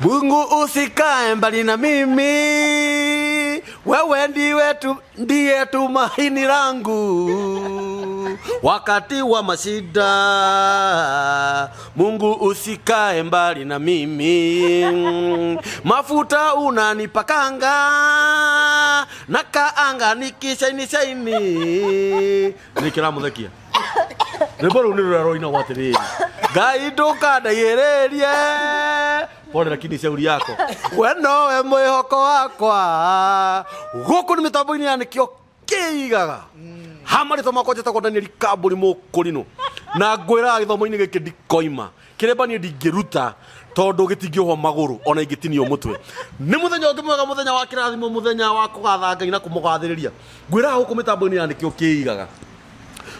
Mungu usikae mbali na mimi, wewe ndiwe tu, ndiye tumaini langu wakati wa mashida. Mungu usikae mbali na mimi, mafuta unanipakanga na kaanga nikishaini shaini nikiramuthekia rwĩmbo rũu nĩ rũrĩa rũinagwo atĩrĩrĩ, Ngai ndũkandaiyĩrĩrie pole, lakini shauri yako we nowe mwĩhoko wakwa. Gũkũ nĩ mĩtambo-inĩ ya nĩkĩo kĩigaga ha marĩtwa makwa, njĩtagwo Daniel Kambũri Mũkũrinũ, na ngwĩraga gĩthomo-inĩ gĩkĩ ndikoima kĩremba niĩ ndingĩruta tondũ gĩtingĩohwo magũrũ ona ingĩtinio mũtwe. Nĩ mũthenya ũngĩ mwega, mũthenya wa kĩrathimo, mũthenya wa kũgatha Ngai na kũmũgathĩrĩria. Ngwĩraga gũkũ mĩtambo-inĩ ya nĩkĩo kĩigaga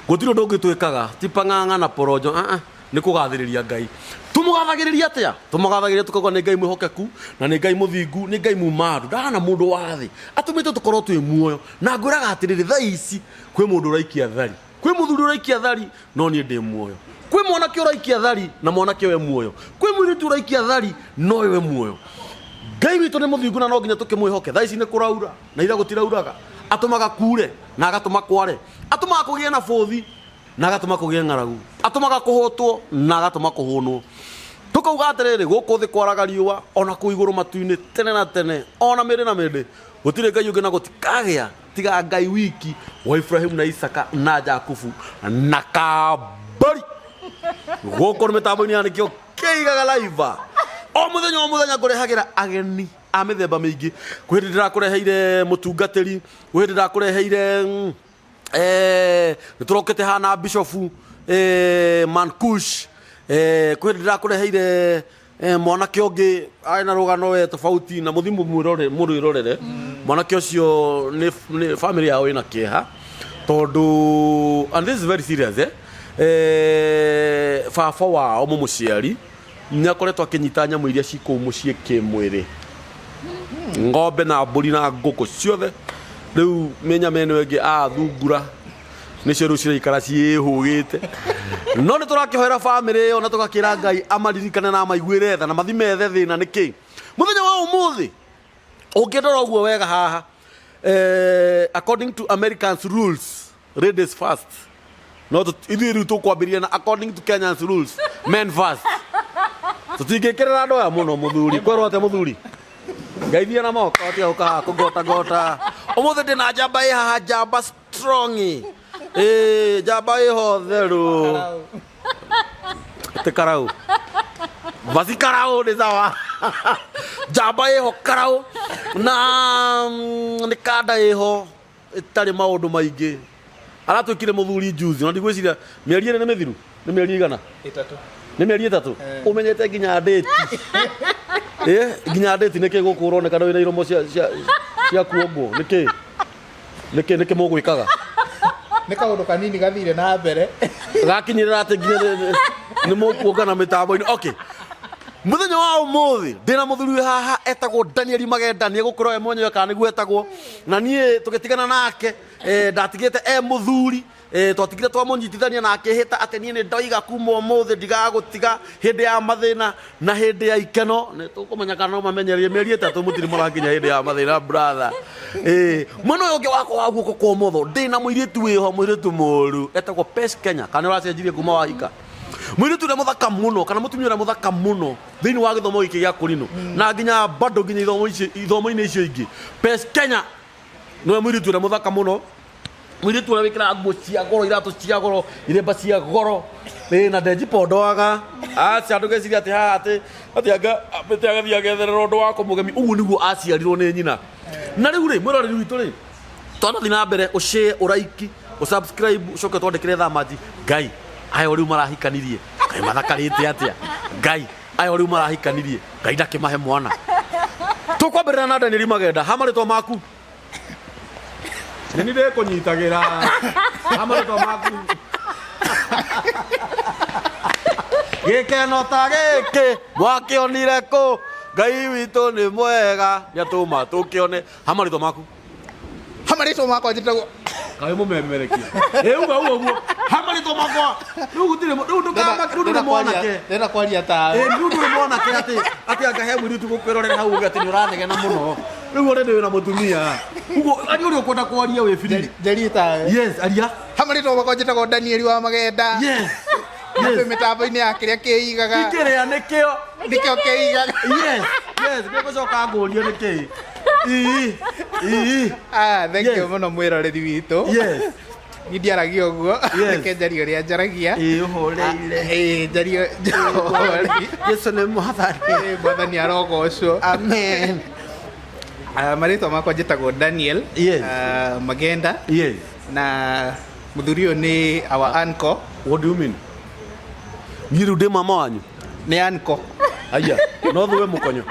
gũtirĩ ũndũ ũngĩ twĩkaga ti pang'ang'a na porojo, ah, ah, nĩ kũgathĩrĩria Ngai. Tũmũgathagĩrĩria atĩa? Tũmũgathagĩrĩria tũkauga nĩ Ngai mwĩhokeku na nĩ Ngai mũthingu, nĩ Ngai muma andũ ndahana mũndũ wa thĩ, atũmĩte tũkorwo twĩ muoyo. Na ngwĩraga atĩrĩrĩ, thaa ici kwĩ mũndũ ũraikia thari, kwĩ mũthuri ũraikia thari, no niĩ ndĩ muoyo. Kwĩ mwanake ũraikia thari na mwanake we muoyo. Kwĩ mũirĩtu ũraikia thari no we muoyo. Ngai witũ nĩ mũthingu na no nginya tũkĩmwĩhoke. Thaa ici nĩ kũraura na ira gũtirauraga, atũmaga kure na agatũma kware, atũmaga kũgĩe na bũthi na agatũma kũgĩe ng'aragu, atũmaga kũhũtwo na agatũma kũhũnwo. Tũkauga atĩrĩrĩ, gũkũ thĩ kwaraga riũa ona kũu igũrũ matu-inĩ tene na tene, ona mĩndĩ na mĩndĩ gũtirĩ Ngai ũngĩ na gũtikagĩa tiga Ngai wiki wa Ibrahimu na Isaka na Jakubu na Kambari. Gũkũ nĩ mĩtambo-inĩ ya nĩkĩo kĩigaga live o mũthenya o mũthenya, ngũrehagĩra ageni a mĩthemba mĩingĩ. Kwĩ hĩndĩ ndĩrakũreheire mũtungatĩri, kwĩ hĩndĩ ndĩrakũreheire nĩ tũrokĩte haha na bishofu Mankush, kwĩ hĩndĩ ndĩrakũreheire mwanake ũngĩ arĩ na rũgano we tofauti na mũthiĩ mũmwĩrore mũrwĩrorere. Mwanake ũcio nĩ family yao ĩna kĩeha tondũ, and this is very serious, baba wao mũmũciari nĩ akoretwo akĩnyita nyamũ iria ci kũu mũciĩ kĩmwĩrĩ, ng'ombe na mbũri na ngũkũ ciothe. Rĩu mĩnyama ĩno ĩngĩ athungura nĩcio rĩu ciraikara ciĩhũgĩte. No nĩ tũrakĩhoera bamĩrĩ ĩyo na tũgakĩra Ngai amaririkane na amaiguĩre tha na mathi methe thĩna nĩkĩ. Mũthenya wa ũmũthĩ ũngĩndora ũguo wega haha, according to Americans rules, ladies first, no ithuĩ rĩu tũkwambĩrĩria na according to Kenyans rules, men first. Tũtingĩkĩrĩra andũ aya mũno. Mũthuri, kwerwo atĩa mũthuri? Ngeithia na moko, tiga gũka kũgota gota. Ũmũthĩ ndĩna njamba ĩ haha, njamba strong, ĩ njamba ĩho theru ti karau basi, karau nĩ sawa, njamba ĩho karau na nĩ kanda ĩho ĩtarĩ maũndũ maingĩ. Aratuĩkire mũthuri juzi na ndigwĩciria mĩeri 2 nĩ mĩthiru. Nĩ mĩeri igana? 3. Nĩ mĩeri 3. Ũmenyete nginya ndĩti? Ĩ nginya ndĩti. Nĩkĩ gũkũ ũronekana wĩna iromo cia kuongwo? Nĩkĩ mũgwĩkaga? Nĩ kaũndũ kanini gathire na mbere. Gakinyĩrĩra atĩ nginya nĩ mũkuongana mĩtambo-inĩ. Okay, mũthenya wa ũmũthĩ ndĩna mũthuri wĩ haha etagwo Daniel Magenda. Nĩ egũkorwo e mwenyewe kana nĩguo etagwo. Na niĩ tũgĩtigana nake, ndatigĩte e mũthuri, twatigire twamũnyitithania na akĩhĩta atĩ niĩ nĩ ndoiga kuma ũmũthĩ ndigagũtiga hĩndĩ ya mathĩna na hĩndĩ ya ikeno. Nĩ tũkũmenya kana no mamenyerie mĩeri 3 mũtirĩ mũrakinya hĩndĩ ya mathĩna, brother. Mwena ũyũ ũngĩ wakwa wa guoko kwa ũmotho ndĩna mũirĩtu wĩho, mũirĩtu mũru etagwo Pes Kenya. Kana nĩ ũracenjirie kuma wahika? Mũirĩtu ũrĩa mũthaka mũno kana mũtumia ũrĩa mũthaka mũno thĩinĩ wa gĩthomo gĩkĩ gĩa kũrinũ na nginya bado nginya ithomo-inĩ icio ingĩ. Pes Kenya nĩwe mũirĩtu ũrĩa mũthaka mũno, mũirĩtu ũrĩa wĩkĩraga nguo cia goro, iratũ cia goro, iremba cia goro. Ĩ na ndenjipondoaga aca, ndũgeciria atĩ haha atĩ anga atĩ agathiĩ agetherera ũndũ wa kũmũgemi. Ũguo nĩguo aciarirwo nĩ nyina. Na rĩu rĩ, mwĩroreri witũ rĩ, twanathiĩ na mbere ũshare, ũraiki, ũsubscribe, ũcoke twandĩkĩre thamaji. Ngai aya rĩu marahikanirie, Ngai mathakarĩte atĩa? Ngai aya rĩu marahikanirie, Ngai ndakĩmahe mwana. Tũkwambĩrĩra na Daniel Magenda. Ha marĩtwa maku nĩ ndĩkũnyitagĩra, ha marĩtwa maku. Gĩkeno ta gĩkĩ mwakĩonire kũ? Ngai witũ nĩ mwega, nĩatũma tũkĩone. Ha marĩtwa maku. Ha marĩtwa makwa njĩtagwo Kaĩ mũmemerekia. Ĩ uga uga ũguo. Ha marĩtwa makwa. Rĩu gũtirĩ rĩu ndũkama rĩu ndũrĩ mwanake. Ndĩrenda kwaria tawe. Ĩ rĩu ndũrĩ mwanake atĩ atĩ anga he mũirĩtu gũkwĩrorera hau uge atĩ nĩ ũranegena mũno. Rĩu already wĩna mũtumia. Ũguo aria ũrĩa ũkwenda kwaria wĩ free. Njarie tawe. Yes, aria. Ha marĩtwa makwa njĩtagwo Daniel wa Magenda. Yes. Twĩ Yes. mĩtambo-inĩ ya kĩrĩa kĩigaga. Kĩrĩa nĩkĩo. Nĩkĩo kĩigaga. Yes. Yes, nĩngũcoka ngũrie nĩkĩ. Ii. Ii. Ah, thank you Yes. mũno mwĩroreri witũ. Yes. Niĩ ndiaragia ũguo. Yes. Reke njarie ũrĩa njaragia. Ii ũhoreire. Ĩĩ, njarie njohoreire. Jesu nĩ mwathani. Ĩĩ, Mwathani arogocwo. Amen. Ah, marĩtwa makwa njĩtagwo Daniel. Yes. Ah, Magenda. Yes. Na mũthuri ũyũ nĩ our uncle. What do you mean? Niĩ rĩu ndĩ mama wanyu. Nĩ uncle. Aya, no thuwe mũkonyo.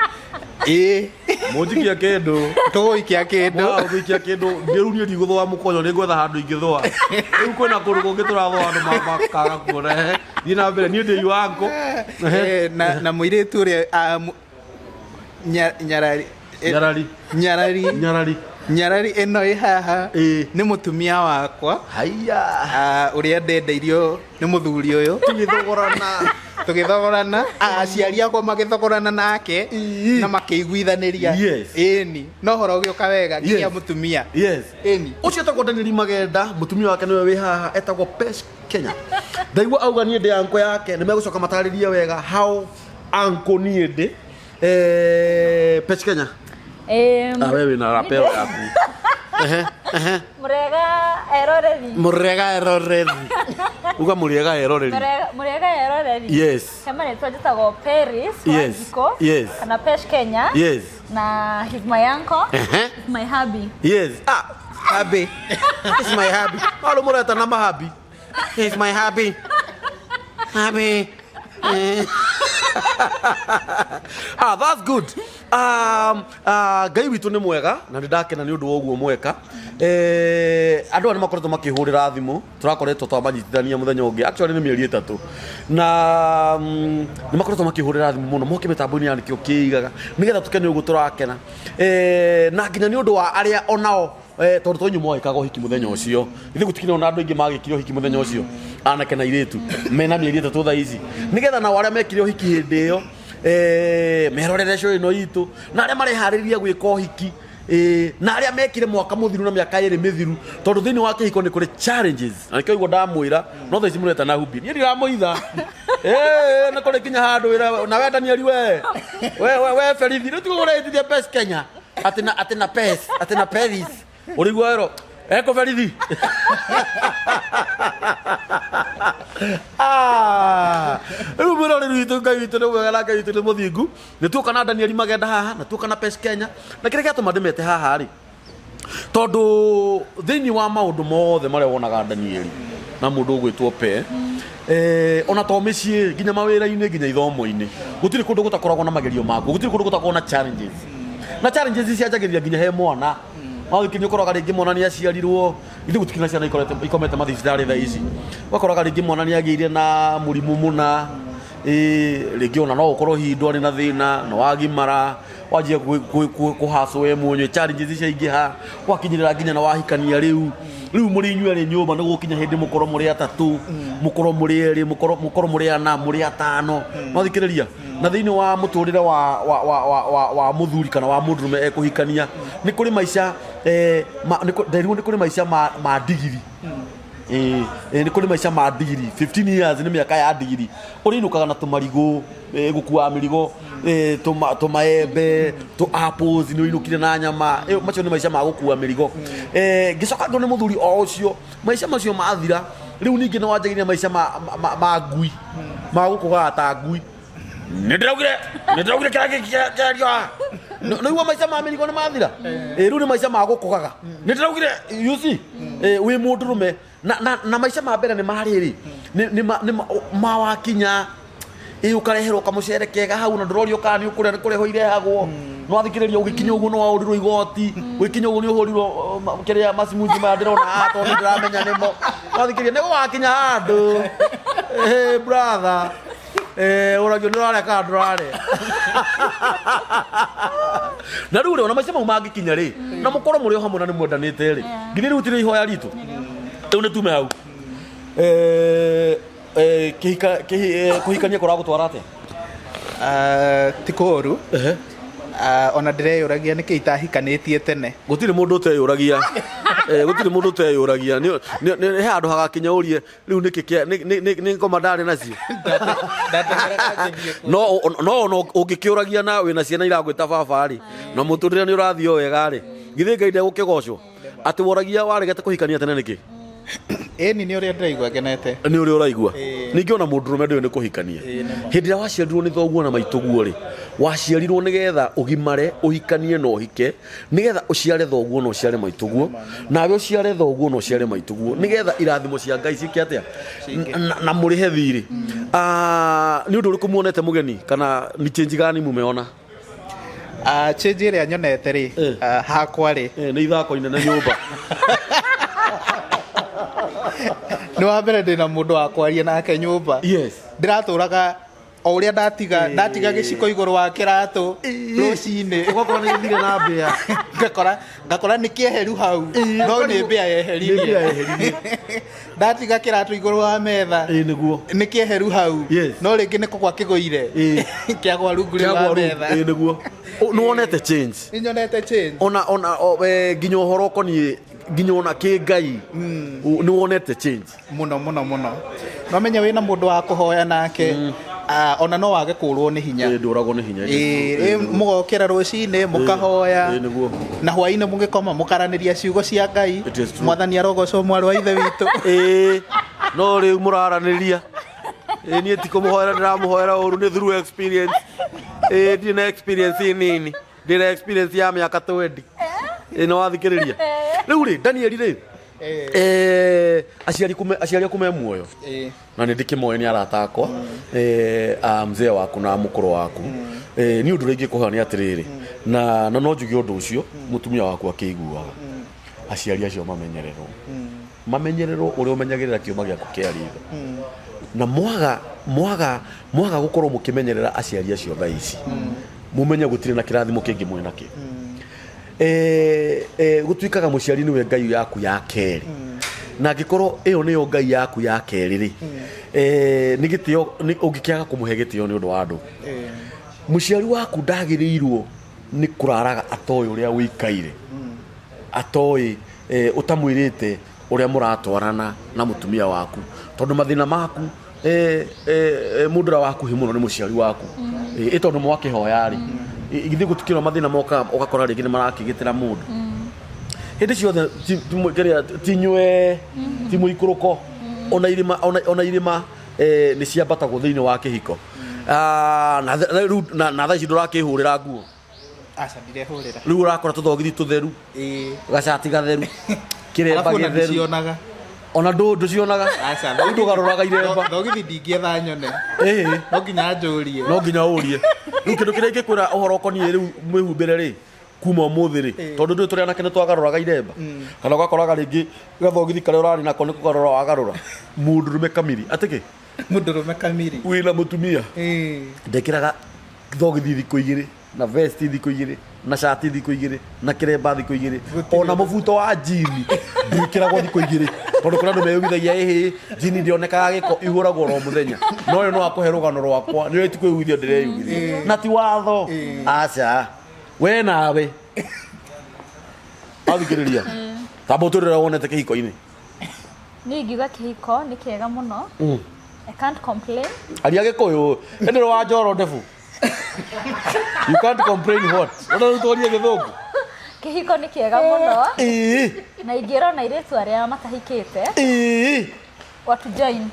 Ĩĩ. Mũnjikia kĩndũ. Tũgũikia kĩndũ. Wa gũikia kĩndũ rĩu niĩ ndigũthũa mũkonyo nĩ ngwetha handũ ingĩthũa. Rĩu kwĩna kũndũ kũngĩ tũrathũa andũ makaga kuona. Ehe, Thiĩ na mbere niĩ ndĩ iwanko. Eh, na mũirĩtu ũrĩa ah, nyarari eh, Nyarari. nyarari Nyarari. Nyarari ĩno ĩ haha Ĩĩ. nĩ mũtumia wakwa. Haiya. Ah, ũrĩa ndendeirio nĩ mũthuri ũyũ. Tũgĩthogorana. Tũgĩthogorana. Ah, aciari akwa magĩthogorana nake. Ĩĩ. Na makĩiguithanĩria. Yes. Ĩni no horo ũgĩũka wega nginya Yes. mũtumia. Yes. Ĩni. Ũcio etagwo Daniel Magenda, mũtumia wake nĩwe wĩ haha etagwo Pesh Kenya. Ndaigua auga niĩ ndĩ uncle yake, nĩ megũcoka matarĩrie wega how uncle niĩ ndĩ. Pesh Kenya. Ah, we wĩna rapero yaku. Mũrega eroreri. Mũrega eroreri. Uga mũrega eroreri. Mũrega eroreri. Yes. He marĩtwa njĩtagwo Paris Yes. Wanjikũ. Yes. Kana Pesh Kenya. Yes. Na he's my uncle. Ehe. He's my hubby. Yes. Ah, Hubby. it's my hubby. No rĩu mũreta na mahabi. He's my hubby. Hubby. Ah, that's good. Ngai witũ nĩ mwega na nĩ ndakena nĩ ũndũ wa ũguo mweka. Andũ aya nĩ makoretwo makĩhũrĩra thimũ, tũrakoretwo twamanyitithania mũthenya ũngĩ, actually nĩ mĩeri 3, na nĩ makoretwo makĩhũrĩra thimũ mũno moke mĩtambo-inĩ ya nĩkĩo kĩigaga nĩgetha tũkene ũguo tũrakena. Na nginya nĩ ũndũ wa arĩa onao tondũ to inyuĩ mwagĩkaga ũhiki mũthenya ũcio, ithuĩ gũtikĩrĩ ona andũ aingĩ magĩkire ũhiki mũthenya ũcio, anake na airĩtu mena mĩeri 3 thaa ici, nĩgetha nao arĩa mekire ũhiki hĩndĩ ĩyo merorere show ĩno itũ, na arĩa mareharĩrĩria gwĩka ũhiki, na arĩa mekire mwaka mũthiru na mĩaka 2 mĩthiru, tondũ thĩinĩ wa kĩhiko nĩ kũrĩ challenges, na nĩkĩo igua ndamwĩra no thaa ici mũreta na hubi, niĩ ndiramũitha. Nĩ kũrĩ nginya handũ wĩra na we Daniel, we we we we Ferithi, rĩu tiga ũreitithia Pesh Kenya atĩ na atĩ na Pesh atĩ na Paris ũrĩigua wero eko Ferithi. Ah, rĩu mwĩroreri witũ, Ngai witũ nĩ mwega na Ngai witũ nĩ mũthingu. Nĩ tuoka na Daniel Magenda haha na tuoka na Pesh Kenya, na kĩrĩa gĩatũma ndĩmete haha rĩ, tondũ thĩinĩ wa maũndũ mothe marĩa wonaga Daniel na mũndũ ũgwĩtwo Pe, ona to mĩciĩ, nginya mawĩra-inĩ, nginya ithomo-inĩ, gũtirĩ kũndũ gũtakoragwo na magerio makuo, gũtirĩ kũndũ gũtakoragwo na challenges, na challenges cianjagĩrĩria nginya he mwana. Maũndũ nĩ ũkoraga rĩngĩ mwana nĩ aciarirwo, ithuĩ gũtikĩrĩ na ciana ikomete mathibitarĩ thaa ici, ũgakoraga rĩngĩ mwana nĩ agĩire na mũrimũ mũna, rĩngĩ ona no ũkorwo hihi ndwarĩ na thĩna, no wagimara wanjia kũhacwo we mwenyewe, challenges ciaingĩha, wakinyĩrĩra nginya na wahikania rĩu rĩu mũrĩ inyuĩ erĩ nyũmba, nĩ gũkinya hĩndĩ mũkorwo mũrĩ atatũ, mũkorwo mũrĩ erĩ, mũkorwo mũrĩ ana, mũrĩ atano, no thikĩrĩria. Na thĩinĩ wa mũtũrĩre wa mũthuri kana wa mũndũrũme ekũhikania, nĩ kũrĩ maica, nderirwo nĩ kũrĩ maica ma ndigiri. Nĩ kũrĩ maica ma ndigiri, 15 years nĩ mĩaka ya ndigiri, ũrĩinũkaga na tũmarigũ, gũkua mĩrigo, tũmaembe, tũ apples, nĩ ũinũkire na nyama. Macio nĩ maica ma gũkua mĩrigo. Ngĩcoka ngĩona mũthuri o ũcio, maica macio mathira, rĩu ningĩ nĩ wanjagĩrĩria maica ma ngui, ma gũkũgaga ta ngui. Nĩ ndĩraugire kĩrĩa kĩario haha. Nĩguo maica ma mĩrigo nĩ mathira. Rĩu nĩ maica ma gũkũgaga. Nĩ ndĩraugire, you see, wĩ mũndũrũme na maica ma mbere nĩ marĩrĩ, nĩ mawakinya, ũkareherwo kamũcere kega hau, na ndũrorio kana nĩ ũkũrĩa, nĩ kũrehwo irehagwo. No athikĩrĩria ũgĩkinya ũguo nĩ waũrirwo igoti, ũgĩkinya ũguo nĩ ũhũrirwo kĩrĩa macimunji maya ndĩrona haha tondũ nĩ ndĩramenya nĩmo. No athikĩrĩria nĩ gũgakinya handũ. Brother. Ũragio nĩ ũrarĩa kana ndũrarĩa. Na rĩu rĩ, ona maica mau mangĩkinya rĩ, na mũkorwo mũrĩ o hamwe na nĩ mwendanĩte rĩ, nginya rĩu tirĩ ihoya ritũ. Rĩu nĩ tume hau. Eh, eh, kĩhika kũhikania kũragũtwara atĩa? Ah, ti kũũru. Ehe. Ah, ona ndĩreyũragia nĩkĩ itahikanĩtie tene. Gũtirĩ mũndũ ũteyũragia. Gũtirĩ mũndũ ũteyũragia. He handũ hagakinya ũrie rĩu nĩkĩ kĩa nĩ ngoma ndarĩ nacio. Ndateng'eraga ngĩthiĩ kũ- No ona ũngĩkĩũragia na wĩna ciana iragwĩta baba rĩ, na mũtũrĩre nĩ ũrathiĩ o wega rĩ, githĩ Ngai ndegũkĩgocwo? Atĩ woragia waregete kũhikania tene nĩkĩ? Ĩni nĩ ũrĩa ndĩraigua ngenete. Nĩ ũrĩa ũraigua. Ĩĩ. Ningĩ ona mũndũrũme ndũĩ nĩ kũhikania. Ĩĩ, nĩ ma. Hĩndĩ ĩrĩa waciarirwo nĩ thoguo na maitũguo rĩ, waciarirwo nĩgetha ũgimare, ũhikanie na ũhike, nĩgetha ũciare thoguo na ũciare maitũguo, nawe ũciare thoguo na ũciare maitũguo, nĩgetha irathimo cia Ngai ciĩke atĩa? Na mũrĩhe thirĩ. Ah, nĩ ũndũ ũrĩkũ muonete mũgeni kana ni change gani mumeona? Ah, change ĩrĩa nyonete rĩ, ah, hakwa rĩ, Nĩ ithako inene nyũmba. Nĩ wa mbere ndĩna mũndũ wa kwaria nake nyũmba. Yes. Ndĩratũraga o ũrĩa ndatiga ndatiga gĩciko igũrũ wa kĩratũ rũcinĩ. Ũgakora nĩ gĩthire na mbĩa. Ngakora nĩ kĩeheru hau, no nĩ mbĩa yeheririe. Nĩ mbĩa yeheririe. Ndatiga kĩratũ igũrũ wa metha, Ĩĩ nĩguo. nĩ kĩeheru hau, Yes. no rĩngĩ nĩ kũgwa kĩgũire, kĩagwa rungu rĩu Kĩagwa wa rungu. metha. Ĩĩ nĩguo. Nĩ wonete change? Nĩ nyonete change. Ona nginya ũhoro ũkoniĩ nginya ona kĩngai nĩ wonete change? Mũno mũno mũno. No menye wĩna mũndũ wa kũhoya nake, ah, ona no wage kũrwo nĩ hinya. Ĩĩ, ndũragwo nĩ hinya. Ĩĩ, mũgokĩra rũcinĩ mũkahoya, Ĩĩ, nĩguo. na hwainĩ mũgĩkoma mũkaranĩria ciugo cia Ngai. It is true. Mwathani arogocwo, mwarĩ wa ithe witũ. Ĩĩ, no rĩu mũraranĩria. Ĩĩ, niĩ ti kũmũhoera ndĩramũhoera ũru, nĩ through experience. Ĩĩ, ndirĩ na experience nini, ndĩ na experience ya mĩaka 20. Ĩĩ, nĩ wathikĩrĩria rĩu rĩ, Daniel rĩ, aciari aku me muoyo? Na nĩ ndĩkĩmoĩ nĩ arata akwa, a mzee waku na mũkũrũ waku. Nĩ ũndũ ũrĩa ingĩkũhoya nĩ atĩrĩrĩ, na no njuge ũndũ ũcio mũtumia waku akĩiguaga, aciari acio mamenyererwo, mamenyererwo ũrĩa ũmenyagĩrĩra kĩũma gĩaku kĩa ritho. Na mwaga gũkorwo mũkĩmenyerera aciari acio thaa ici, mũmenye gũtirĩ na kĩrathimo kĩngĩ mwĩ nakĩo. Gũtuĩkaga mũciari nĩwe Ngai yaku ya kerĩ, na angĩkorwo ĩyo nĩyo Ngai yaku ya kerĩ rĩ, nĩ gĩtĩo ũngĩkĩaga kũmũhe gĩtĩo nĩ ũndũ wa andũ. Mũciari waku ndagĩrĩirwo nĩ kũraraga atoĩ ũrĩa ũikaire, atoĩ, ũtamwĩrĩte ũrĩa mũratwarana na mũtumia waku, tondũ mathĩna maku, mũndũ ũrĩa wakuhĩ mũno nĩ mũciari waku. Ĩ tondũ mwakĩhoya rĩ, githĩ gũtikĩrĩ mathĩna mokaga ũgakora rĩngĩ nĩ marakĩgĩtĩra mũndũ hĩndĩ ciothe? Kĩrĩa ti nywe ti mũikũrũko, ona irĩma, ona irĩma nĩ ciambatagwo thĩinĩ wa kĩhiko. Ah, na rĩu na thaa ici ndũrakĩhũrĩra nguo? Aca, ndirehũrĩra. Rĩu ũrakora tũthogithi tũtheru, gacati gatheru, kĩremba Arabu ona gĩtheru. ndicionaga. Ona ndũcionaga? Aca. Rĩu ndũgarũraga iremba? Thogithi ndingĩetha nyone. No nginya njũrie. No nginya ũrie. Rĩu kĩndũ kĩrĩa ingĩkwĩra ũhoro ũkoniĩ rĩu mwĩhumbĩre rĩ, kuma ũmũthĩ rĩ, tondũ ndũĩ tũrĩ anake nĩ twagarũraga iremba, kana ũgakoraga rĩngĩ gathogithi karĩa ũrarĩ nako nĩ kũgarũra wagarũra. Mũndũrũme kamiri atĩkĩ? Mũndũrũme kamiri. Wĩna mũtumia, ndekĩraga thogithi thikũ 2, na vest thikũ 2, na cati thikũ 2, na kĩremba thikũ 2, ona mũbuto wa jini ndwĩkĩragwo thikũ 2, tondũ kũrĩ andũ meyugithagia ĩhĩ jini ndĩonekaga gĩko, ihũragwo oro mũthenya. No ũyũ no akũhe rũgano rwakwa, nĩ ti kwĩyugithia ndĩreyugithia, na ti watho, aca. We nawe athikĩrĩria tamba ũtũrĩre wonete kĩhiko-inĩ. Niĩ ingiuga kĩhiko nĩ kĩega mũno. I can't complain. Aria Gĩkũyũ ĩndĩ wa njoro ndebu. You can't complain what? Ũrĩa rĩu twarie Gĩthũngũ. Kĩhiko nĩ kĩega mũno. Na ingĩra ona airĩtu arĩa matahikĩte watu join.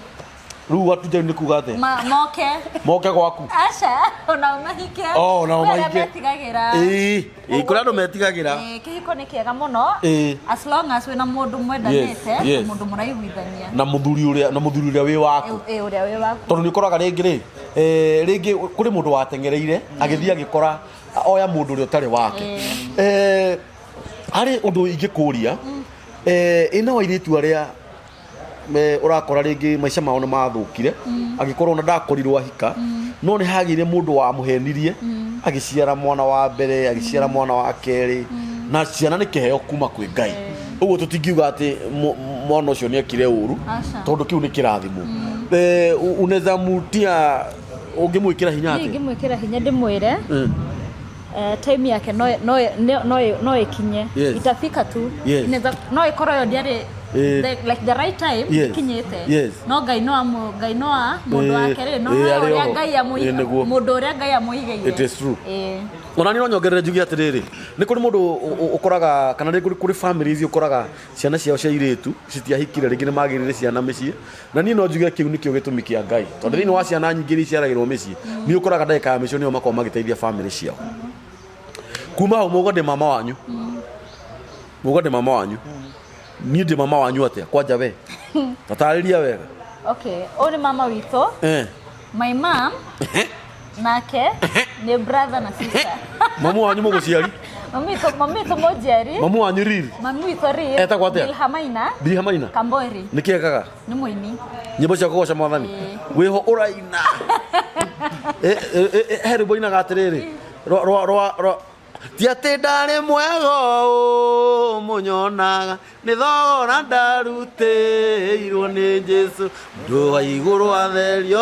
Rĩu watu join nĩ kuga atĩa? Moke. Moke gwaku? Aca, onao mahike. Oh, onao Kwĩ arĩa mahike. metigagĩra. Ĩĩ, kũrĩ andũ metigagĩra. Ĩĩ, kĩhiko nĩ kĩega mũno. As long as wĩna mũndũ mwendanĩte, mũndũ mũraiguithania. Na mũthuri ũrĩa wĩ waku. Ĩĩ, ũrĩa wĩ waku. Tondũ nĩ ũkoraga rĩngĩ rĩ, rĩngĩ kũrĩ mũndũ wateng'ereire agĩthiĩ agĩkora oya mũndũ ũrĩa ũtarĩ wake. Harĩ ũndũ ingĩkũria, ĩna wa airĩtu arĩa ũrakora rĩngĩ maica mao nĩ mathũkire, agĩkorwo ona ndakorirwo ahika, no nĩ hagĩire mũndũ wamũhenirie, agĩciara mwana wa mbere, agĩciara mwana wa kerĩ, na ciana nĩ kĩheo kuma kwĩ Ngai. Ũguo tũtingiuga atĩ Mwana ũcio nĩ ekire ũru. Aca. Tondũ kĩu nĩ kĩrathimo. Unaweza mutia, ũngĩmwĩkĩra hinya Niĩ atĩa? Ingĩmwĩkĩra hinya ndĩmwĩre time yake no ĩkinye. Itafika tu. No ĩkorwo yo ndĩarĩ like the right time ikinyĩte. No Ngai no amũ Ngai no a mũndũ wake rĩ, no arĩ ũrĩa oho. Ngai Nĩguo. mũndũ ũrĩa Ngai amũigĩire. It is true. Ona niĩ no nyongerere njuge atĩrĩrĩ, nĩ kũrĩ mũndũ ũkoraga, kana nĩ kũrĩ families ũkoraga ciana ciao cia irĩtu citiahikire, rĩngĩ nĩ magĩrire ciana mĩciĩ, na niĩ no njuge kĩu nĩkĩo gĩtũmi kĩa Ngai, tondũ thĩinĩ wa ciana nyingĩ iria iciaragĩrwo mĩciĩ, nĩ ũkoraga ndagĩka ya mĩico nĩo makoragwo magĩteithia family ciao. Kuma hau mũga ndĩ mama wanyu, mũga ndĩ mama wanyu, niĩ ndĩ mama wanyu atĩa? Kwanja we tatarĩria wega. Okay, ũyũ nĩ mama witũ. My mom nake nĩ brother na sister. Mamu wanyu mũgũciari? Mami witũ mũnjiari. Mamu wanyu riri? Mami witũ rĩ. Etagwo atĩa? Bilhamaina. Bilhamaina. Kambori. Nĩ kĩekaga? Nĩ mũini. Nyĩmbo cia kũgoca Mwathani wĩho ũraina. He rwĩmbo inaga atĩrĩrĩ, rwa rwa rwa rwa ti atĩ ndarĩ mwega ũũ mũnyonaga, nĩ thogora ndarutĩirwo nĩ Jesu, ndũ wa igũrũ atherio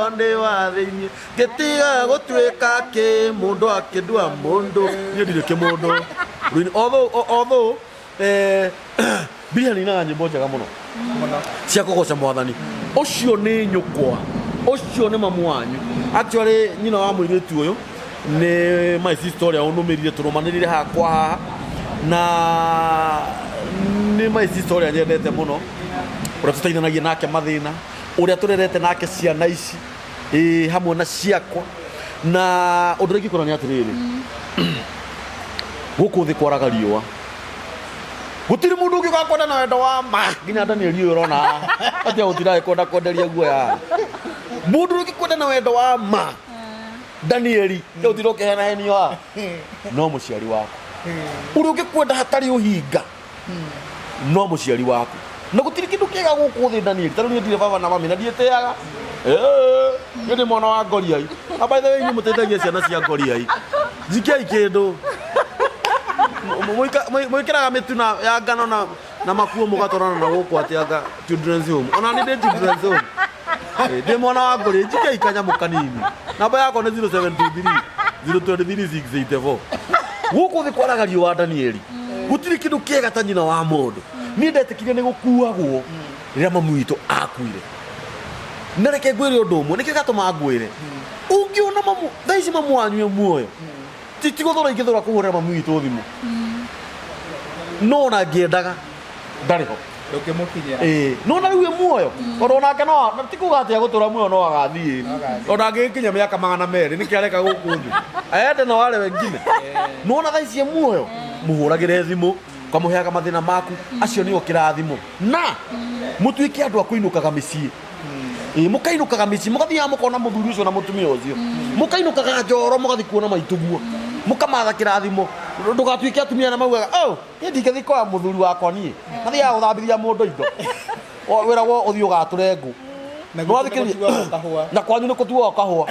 ndĩ wa thĩinĩ, ngĩtiga gũtuĩka kĩmũndũ akĩndua mũndũ. Niĩ ndirĩ kĩmũndũ. Although Bilia nĩ inaga nyĩmbo njega mũno cia kũgoca Mwathani. Ũcio nĩ nyũkwa, ũcio nĩ mamu wanyu. Actually, nyina wa mũirĩtu ũyũ nĩ my sister ũrĩa ũnũmĩrire, tũrũmanĩrĩire haha kwa haha, na nĩ my sister ũrĩa nyendete mũno, ũrĩa tũteithanagia nake mathĩna, ũrĩa tũrerete nake ciana ici ĩ hamwe na ciakwa. Na ũndũ ũrĩa ingĩkwĩra nĩ atĩrĩrĩ, gũkũ thĩ kwaraga riũa, gũtirĩ mũndũ ũngĩ ũgakwenda na wendo wa ma, nginya Daniel ũyũ ũrona haha atia gũtiraĩ kwenda kwenderia guoya. Mũndũ ũngĩ kwenda na wendo wa ma, Danieli, gũtira ũkĩhenahenio haha, no mũciari waku. Ũrĩa ũngĩkwenda hatarĩ ũhinga no mũciari waku, na gũtirĩ kĩndũ kĩega gũkũ thĩ, Daniel. Tarĩu niĩ ndirĩ baba na mami na ndiĩtĩaga. Niĩ ndĩ mwana wa ngoriai. Na by the way, inyuĩ mũteithagia ciana cia ngoriai, njikiai kĩndũ. Mwĩkĩraga mĩtu na ya ngano na makuo, mũgatwarana na gũkũ atĩ anga children's home. Ona nĩ ndĩ children's home. Ndĩ mwana wa ngoriai, njikiai kanyamũ kanini. Namba yakwa nĩ 0723 023 684. Gũkũ thĩ kwaraga riũa, Danieli, gũtirĩ kĩndũ kĩega ta nyina wa mũndũ. Niĩ ndetĩkirie nĩ gũkuagwo rĩrĩa mamu witũ akuire. Na reke ngwĩre ũndũ ũmwe, nĩkĩo gatũma ngwĩre, ũngĩona mamu thaa ici, mamu wanyu e muoyo, ti gũthũra ingĩthũra kũhũrĩra mamu witũ thimũ, no ona ngĩendaga ndarĩ ho. Ndũngĩmũkinyĩra. Ĩĩ, no na rĩu e muoyo, tondũ onake no ti kuga atĩ agũtũra muoyo, no agathiĩ. Ona angĩgĩkinya mĩaka 200, nĩkĩ areka gũkũ thĩ aende na wale wengine? No ona thaa ici e muoyo, mũhũragĩre thimũ, ũkamũheaga mathĩna maku. Acio nĩo kĩrathimo. Na mũtuĩke andũ a kũinũkaga mĩciĩ. Ĩĩ, mũkainũkaga mĩciĩ, mũgathiaga mũkona mũthuri ũcio na mũtumia ũcio, mũkainũkaga njoro, mũgathiĩ kuona maitũguo, mũkamatha kĩrathimo. Ndũgatuĩke atumia arĩa maugaga, "Oh, niĩ ndingĩthiĩ kwa mũthuri wakwa, niĩ mathiaga gũthambithia mũndũ indo." Wĩragwo ũthiĩ ũgatũre ngũ. Na Nĩwathikĩrĩria? gwitũ nĩ gũtuagwo kahũa. Na kwanyu nĩ kũtuagwo kahũa.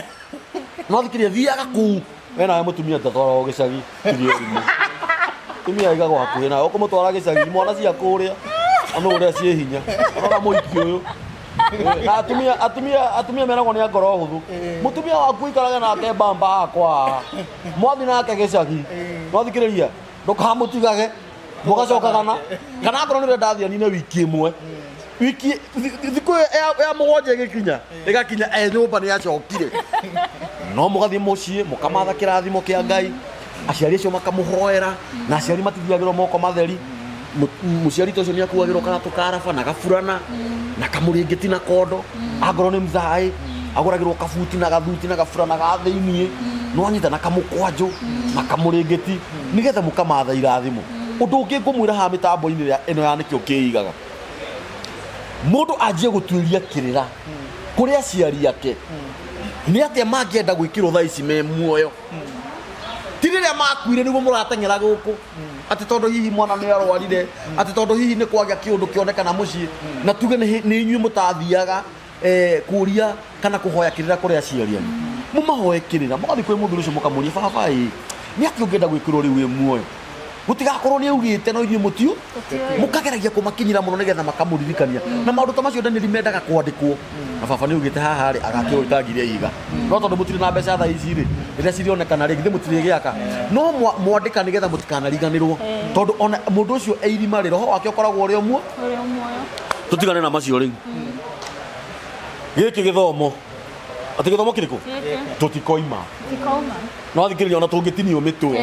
Nwathikĩrĩria, thiaga kũu we nawe mũtumia ndatwaragwo gĩcagi. Tiga ũrimũ, mũtumia aigagwo hakuhĩ nawe. Ũkũmũtwara gĩcagi, mwana cia kũrĩa ona ũrĩa ciĩ hinya, ona mũiki ũyũ. Na atumia meragwo nĩ a ngoro hũthũ. Mũtumia waku ikarage nake mbamba hakwa, mwathi nake gĩcagi. Nwathikĩrĩria, ndũkamũtigage, mũgacokaga na kana akorwo nĩ ũrenda athiĩ anine wiki ĩmwe, wiki thikũ ĩyo ya 7 ĩgĩkinya, ĩgakinya e nyũmba nĩ acokire. No mũgathiĩ mũciĩ, mũkamatha kĩrathimo kĩa Ngai, aciari acio makamũhoera, na aciari matithiagĩrwo moko matheri. Mũciari ta ũcio nĩ akuagĩrwo karatũ karaba na gaburana na kamũrĩngĩti na kondo. Angorwo nĩ mthaĩ, agũragĩrwo kabuti na gathuti na gaburana ga thĩiniĩ, nĩwanyita, na kamũkwanjũ na kamũrĩngĩti, nĩgetha mũkamatha irathimo. Ũndũ ũngĩ ngũmwĩra haha mĩtambo-inĩ ĩno ya nĩkĩo kĩigaga mũndũ anjie gũtuĩria kĩrĩra kũrĩ aciari ake nĩ atĩa mangĩenda gwĩkĩrwo thaa ici me muoyo, ti rĩrĩa makuire nĩguo mũrateng'era gũkũ atĩ tondũ hihi mwana nĩ arwarire, atĩ tondũ hihi nĩ kwagĩa kĩũndũ kĩonekana mũciĩ, na tuge nĩ inyuĩ mũtathiaga kũria kana kũhoya kĩrĩra kũrĩ aciari anyu. Mũmahoe kĩrĩra, mũgathiĩ kwĩ mũthuri ũcio, mũkamũria, "Baba ĩ, nĩ atĩ ũngĩenda gwĩkĩrwo rĩu wĩ muoyo?" Gũtigakorwo nĩ augĩte no inyuĩ mũtiu mũkageragia kũmakinyĩra mũno nĩgetha makamũririkania na maũndũ ta macio. Daniel mendaga kwandĩkwo na baba nĩ augĩte haha rĩ agakĩrwo itangi rĩa ihiga, no tondũ mũtirĩ na mbeca thaa ici rĩ, rĩrĩa cirionekana rĩ, githĩ mũtirĩgĩaka? No mwandĩka nĩgetha mũtikanariganĩrwo, tondũ ona mũndũ ũcio e irima rĩ, roho wake ũkoragwo ũrĩ o muo. Ũrĩ o muoyo. Tũtigane na macio rĩu. Gĩkĩ gĩthomo, atĩ gĩthomo kĩrĩkũ? Gĩkĩ. Tũtikoima. Tikauma. No thikĩrĩria, ona tũngĩtinio mĩtwe,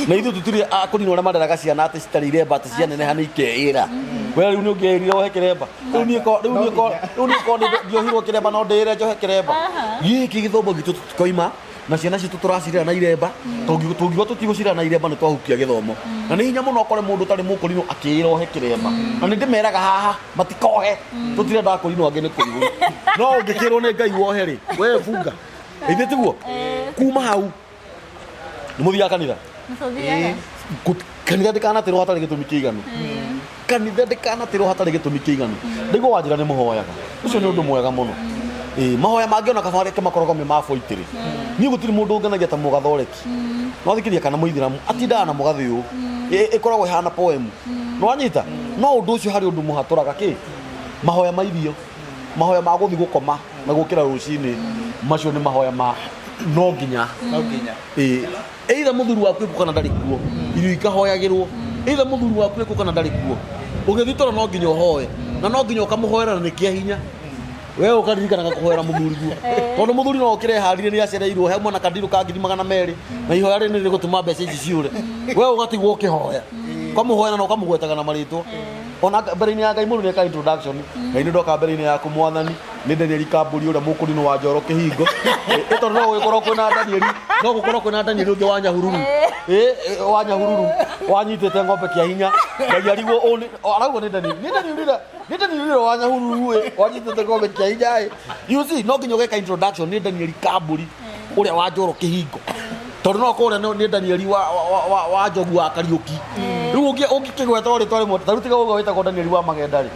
na ithuĩ tũtirĩ akũrinwo arĩa mareraga ciana atĩ citarĩ iremba, atĩ cianeneha nĩ ikeĩra. We rĩu nĩ ũngĩerire wohe kĩremba? Rĩu niĩ ko nĩ ndiohirwo kĩremba, no ndĩĩre njohe kĩremba. Gĩkĩ gĩthomo gitũ tũtikoima na ciana citũ tũracirera na iremba. Tũngiuga tũtigũcirera na iremba, nĩ twahukia gĩthomo. Na nĩ hinya mũno ũkore mũndũ ũtarĩ mũkũrinũ akĩĩra ohe kĩremba, na nĩ ndĩmeraga haha matikohe, tũtirenda akũrinũ angĩ nĩ kũihũru. No ũngĩkĩrwo nĩ Ngai wohe rĩ, we bunga ithuĩ tiguo. Kuma hau nĩ mũthiaga kanitha? Nĩtũthiaga. Kanitha ndĩkanatirwo hatarĩ gĩtũmi kĩiganu. Kanitha ndĩkanatirwo hatarĩ gĩtũmi kĩiganu. Ndaigua wanjĩra nĩ mũhoyaga, ũcio nĩ ũndũ mwega mũno. Ĩĩ, mahoya mangĩ ona kaba reke makoragwo me ma boitĩrĩ. Niĩ gũtirĩ mũndũ ũngenagia ta mũgathoreki. No thikĩria, kana mũithĩramu atindaga na mũgathĩ ũũ. Ĩkoragwo ĩhana poem. No wanyita no ũndũ ũcio harĩ ũndũ mũhatũraga kĩ mahoya ma irio, mahoya ma gũthiĩ gũkoma na gũkĩra rũcinĩ, macio nĩ mahoya ma no nginya. No nginya. Ĩĩ, either mũthuri waku ekuo kana ndarĩ kuo, irio ikahoyagĩrwo. Either mũthuri waku ekuo kana ndarĩ kuo, ũgĩthiĩ toro no nginya ũhoe, na no nginya ũkamũhoera, na nĩ kĩa hinya we ũkaririkanaga kũhoera mũthuri guo, tondũ mũthuri no ũkĩre harire nĩ acereirwo he mwana kandirũ ka 200,000, na ihoya rĩrĩ nĩ rĩgũtũma mbeca ici ciũre. We ũgatigwo ũkĩhoya, ũkamũhoera na ũkamũgwetaga na marĩtwa. Ona mbere-inĩ ya Ngai mũndũ nĩeka introduction. Ngai, nĩ ndoka mbere-inĩ yaku Mwathani, nĩ Danieli Kambũri ũrĩa mũkũrinũ wa Njoro Kĩhingo. Ĩ tondũ no gũgĩkorwo kwĩna Danieli, no gũkorwo kwĩna Danieli ũngĩ wa Nyahururu. Ĩ wa Nyahururu wanyitĩte ng'ombe kĩa hinya. Ngai arigwo ũũ arauga nĩ Danieli, nĩ Danieli ũrĩa, nĩ Danieli ũrĩa wa Nyahururu ĩ wanyitĩte ng'ombe kĩa hinya ĩ. You see, no nginya ũgeka introduction, nĩ Danieli Kambũri ũrĩa wa Njoro Kĩhingo, tondũ no kũrĩa nĩ Danieli wa Njogu wa Kariũki. Rĩu ũngĩkĩgweta o rĩtwa rĩmwe, ta rĩu tiga ũguo wĩtagwo Danieli wa Magenda rĩ,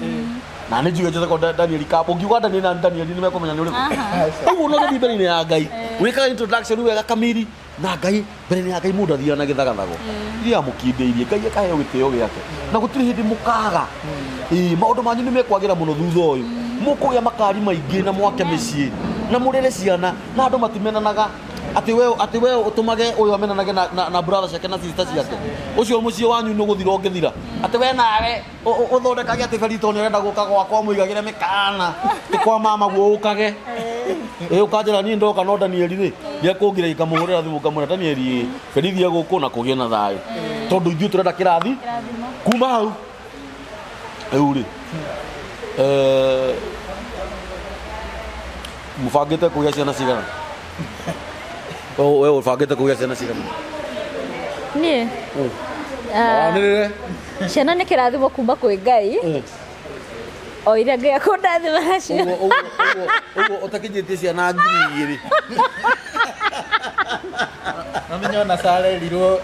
na nĩ njuge njĩtagwo Danieli Kamba, ũngiuga Danieli na Danieli nĩ mekũmenya nĩ ũrĩkũ. Ũguo no gũthiĩ mbere-inĩ ya Ngai wĩkaga introduction wega kamiri na Ngai. Mbere-inĩ ya Ngai mũndũ athiaga na gĩthagathago iria amũkindĩirie, Ngai akaheo gĩtĩo gĩake, na gũtirĩ hĩndĩ mũkaga. Ĩĩ, maũndũ manyu nĩ mekwagĩra mũno thutha ũyũ, mũkũgĩa makari maingĩ na mwake mĩciĩ na mũrere ciana na andũ matimenanaga, atĩ we ũtũmage ũyũ amenanage na brother ciake na sister ciake. Ũcio mũciĩ wanyu nĩ ũgũthira ũngĩthira atĩ we nawe ũthondekage atĩ Berito nĩ ũrenda gũka gwakwa mũigagĩre mĩkana ti kwa mama guo ũkage. Ĩ ũkanjĩra niĩ ndoka, no Danieli rĩ nĩ ekũngira, ikamũhũrĩra thimũ ngamwĩra, "Danieli ĩ berithia gũkũ na kũgĩe na thayũ," tondũ ithuĩ tũrenda kĩrathi. Kĩrathimo. Kuma hau rĩu rĩ, mũbangĩte kũgĩa ciana cigana? We ũbangĩte kũgĩa ciana cigana? Niĩ? Wanĩrĩre. Ciana nĩ kĩrathimo kuma kwĩ Ngai, o iria Ngai akũndathima nacio. Ũguo ũtakinyĩtie ciana 2,000? Mamenya ona carerirwo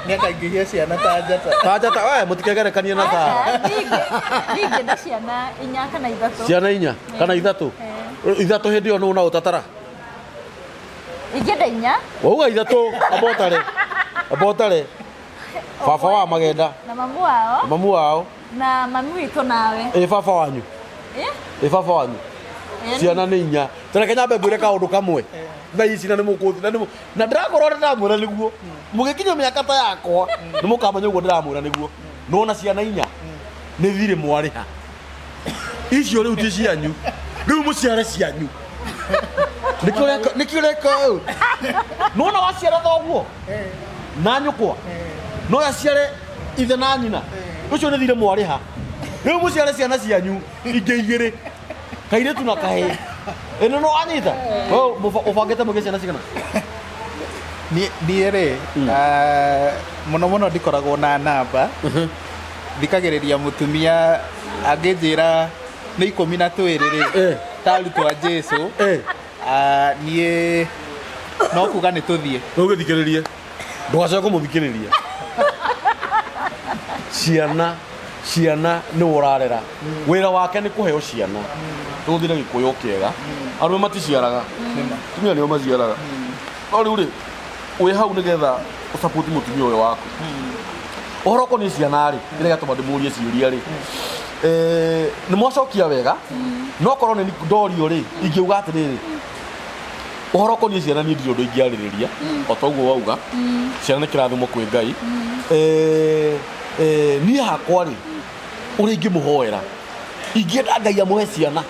nĩakaingĩhia ciana ta njata. Ta njata. We mũtikegerekanie na Sara. Niĩ ingĩenda ciana inya kana ithatũ. Ciana inya kana ithatũ? Ithatũ hĩndĩ ĩyo nũ na ũtatara? Ingĩenda inya. Wauga ithatũ. Ambotare, ambotare baba wa Magenda. Na mamu wao. Mamu wao. Na mami witũ nawe. Ĩ baba wanyu? Ĩ? Ĩ baba wanyu? Ĩ. Ciana nĩ inya. Tareke nyambe ngwĩre kaũndũ kamwe thaa ici, na nĩ mũkũthi na ndĩrakorwo ndĩramwĩra nĩguo mũgĩkinya mĩaka ta yakwa nĩ mũkamenya ũguo ndĩramwĩra nĩguo. Nona ciana inya nĩ thirĩ mwarĩha, icio rĩu ti cianyu, rĩu mũciare cianyu. Nĩkĩo ũreka ũũ, nona waciara thoguo na nyũkwa no aciare ithe na nyina, ũcio nĩ thirĩ mwarĩha. Rĩu mũciare ciana cianyu ingĩ igĩrĩ, kairĩtu na kahĩĩ. Ĩno no anyita. We ũbangĩte mũgĩe ciana cigana? Niĩ rĩ, mũno mũno ndikoragwo na namba. Thikagĩrĩria mũtumia, angĩnjĩra nĩ 12 rĩ, ta arutwo a Jesu, niĩ no kuga nĩ tũthiĩ. Ũgĩthikĩrĩrie, ndũgacoke kũmũthikĩrĩria. Ciana nĩ ũrarera, wĩra wake nĩ kũheo ciana. Tũgũthiĩ na Gĩkũyũ kĩega, arũme maticiaraga, atumia nĩo maciaraga. No rĩu rĩ, wĩ hau nĩgetha Ũsupport mũtumia ũyũ waku. Ũhoro ũkoniĩ ciana rĩ, kĩrĩa gĩatũma ndĩmũrie ciũria rĩ, nĩ mwacokia wega, no korwo nĩ ndorio rĩ, ingĩuga atĩrĩrĩ, ũhoro ũkoniĩ ciana niĩ ndirĩ ũndũ ingĩarĩrĩria, o ta ũguo wauga, ciana nĩ kĩrathimo kwĩ Ngai. Niĩ hakwa rĩ, ũrĩa ingĩmũhoera, ingĩenda Ngai amũhe ciana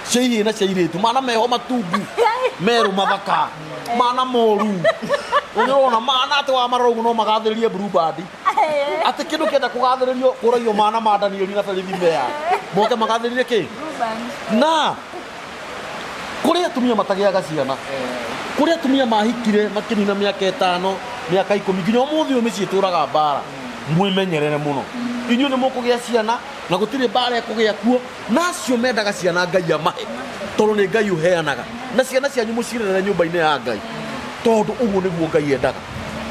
cia ihĩĩ na cia irĩtu, mana meho matungu, merũ mathaka, mana moru, ũrona mana atĩ wamarora ũguo no magathĩrĩrie Blue Band, atĩ kĩndũ kĩenda kũgathĩrĩrio kũragio mana ma Danieli na Berithi Mea moke magathĩrĩrie kĩ na kũrĩ atumia matagĩaga ciana, kũrĩ atumia mahikire makĩnina mĩaka 5, mĩaka 10, nginya ũmũthĩ ũyũ mĩciĩ ĩtũraga mbara. Mwĩmenyerere mũno, inyuĩ nĩ mũkũgĩa ciana na gũtirĩ mbara ĩkũgĩa kuo, na acio mendaga ciana Ngai amahe, tondũ nĩ Ngai ũheanaga, na ciana cianyu mũcirerere nyũmba-inĩ ya Ngai, tondũ ũguo nĩguo Ngai endaga.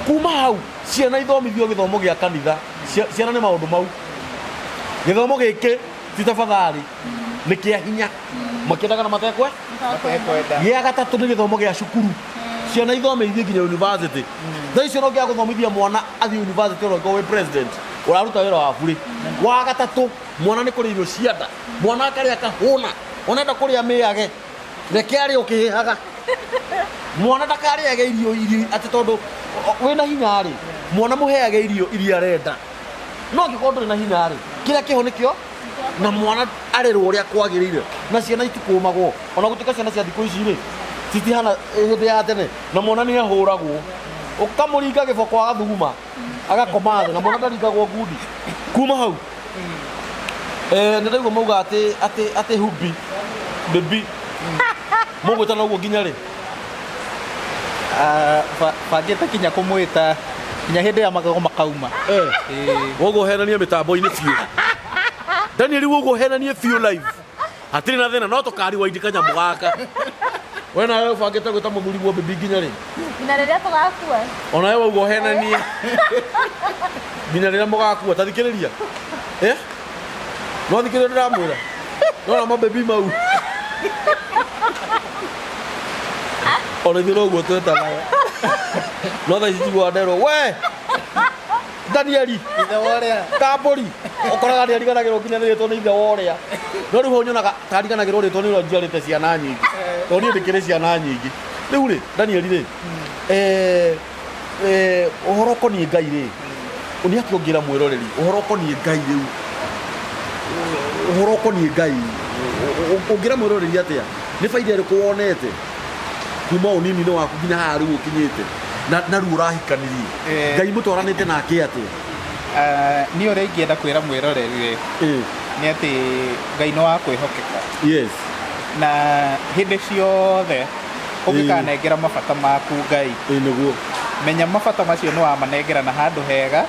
Kuma hau ciana ithomithio gĩthomo gĩa kanitha, ciana nĩ maũndũ mau, gĩthomo gĩkĩ ti tafadhali, nĩ kĩa hinya, makĩendaga na matekwe. Gĩa gatatũ nĩ gĩthomo gĩa cukuru, ciana ithome ithiĩ nginya university. Thaa icio no ngĩaga gũthomithia mwana athiĩ university, ona ũngĩkorwo wĩ president ũraruta wĩra wa burĩ. Wa gatatũ, mwana nĩ kũrĩa irio cia nda, mwana akarĩa akahũna, ona enda kũrĩa mĩage, reke arĩe ũkĩhĩhaga. Mwana ndakarĩage irio irio atĩ tondũ wĩna hinya rĩ, mwana mũheage irio iria arenda, no angĩkorwo ndũrĩ na hinya rĩ, kĩrĩa kĩho nĩkĩo, na mwana arerwo ũrĩa kwagĩrĩire, na ciana itikũmagwo, ona gũtuĩka ciana cia thikũ ici rĩ citihana hĩndĩ ya tene, na mwana nĩ ahũragwo, ũkamũringa gĩboko agathuguma agakoma thĩ, na mwana ndaringagwo ngundi. Kuma hau nĩ ndaigua mauga atĩ atĩ atĩ hubby baby, mũgwĩtana ũguo nginya rĩ? Bangĩte kinya kũmwĩta nginya hĩndĩ ya magego makauma. Woguo henanie mĩtambo-inĩ biũ, Daniel, woguo henanie biũ live, hatirĩ na thĩna, no tũkariwaindi kanyamũ gaka. We nawe ũbangĩte gwĩta mũthuri guo baby nginya rĩ? Nginya rĩrĩa tũgakua. Ona we wauga ũhenanie nginya rĩrĩa mũgakua. Ta thikĩrĩria, no thikĩrĩria, ndĩramwĩra nona mabebi mau ona ithuĩ noguo twetanaga, no thaa ici njiguaga nderwo we Danieli Ithe wa ũrĩa. Kambũri, ũkoraga nĩ ariganagĩrwo nginya nĩ rĩtwa nĩ ithe wa ũrĩa, no rĩu hau nyonaga ta ariganagĩrwo rĩtwa nĩ ũrĩa njiarĩte ciana nyingĩ, tondũ niĩ ndĩkĩrĩ ciana nyingĩ rĩu rĩ. Danieli rĩ, ũhoro ũkoniĩ Ngai rĩ, nĩ atĩa ũngĩra mwĩroreri ũhoro ũkoniĩ Ngai rĩu? Ũhoro ũkoniĩ Ngai ũngĩra mwĩroreri atĩa? Nĩ baida ĩrĩkũ wonete kuma ũnini-inĩ waku nginya haha rĩu ũkinyĩte na rĩu ũrahikanirie? Ngai mũtwaranĩte nake atĩa? Niĩ ũrĩa ingĩenda kwĩra mwĩroreri rĩ, nĩ atĩ Ngai nĩ wa kwĩhokeka. Na hĩndĩ ciothe ũngĩkanengera mabata maku Ngai, Ĩĩ nĩguo. menya mabata macio nĩ wamanengera na handũ hega,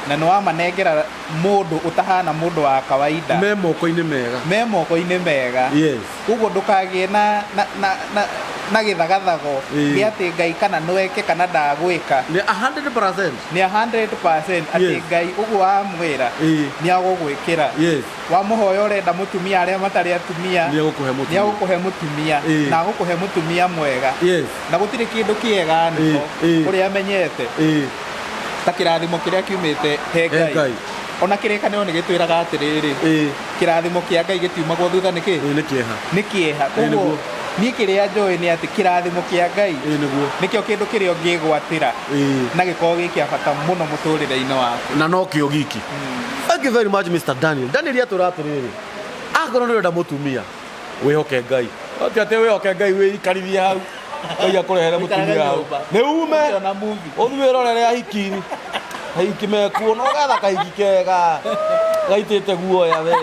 na nĩ wamanengera mũndũ ũtahana mũndũ wa kawaida. Me moko-inĩ mega. Me moko-inĩ mega. Koguo ndũkagĩe na, na, na, na, na gĩthagathago gĩa atĩ Ngai kana no eke kana ndagwĩka. Nĩ 100%. Nĩ 100% atĩ Ngai ũguo wamwĩra nĩ agũgwĩkĩra. Wamũhoya ũrenda mũtumia, arĩa matarĩ atumia, Nĩ egũkũhe mũtumia. Nĩ egũkũhe mũtumia. Na agũkũhe mũtumia mwega. Na gũtirĩ kĩndũ kĩega nĩho ũrĩa menyete ta kĩrathimo kĩrĩa kiumĩte he Ngai. Ngai. Ona kĩrĩkanĩro nĩ gĩtwĩraga atĩrĩrĩ, kĩrathimo kĩa Ngai gĩtiumagwo thutha nĩ kĩ? Ĩĩ nĩ kĩeha. Nĩ kĩeha. Ĩĩ, Koguo nĩguo. niĩ kĩrĩa njũĩ nĩ atĩ kĩrathimo kĩa Ngai Ĩĩ nĩguo. nĩkĩo kĩndũ kĩrĩa ũngĩgwatĩra na gĩkorwo gĩ kĩa bata mũno mũtũrĩre-inĩ waku. Na no kĩo giki. Thank you very much, Mr. Daniel. Daniel atwĩra atĩrĩrĩ, akorwo nĩ ũrenda mũtumia, wĩhoke Ngai. Ti atĩ wĩhoke Ngai wĩikarithie hau, Ngai akũrehere mũtumia hau. Nĩ ume Ũkĩona movie. Ũthiĩ wĩrorere ahiki ahiki mekuo na ũgetha kahiki kega gaitĩte guoya we,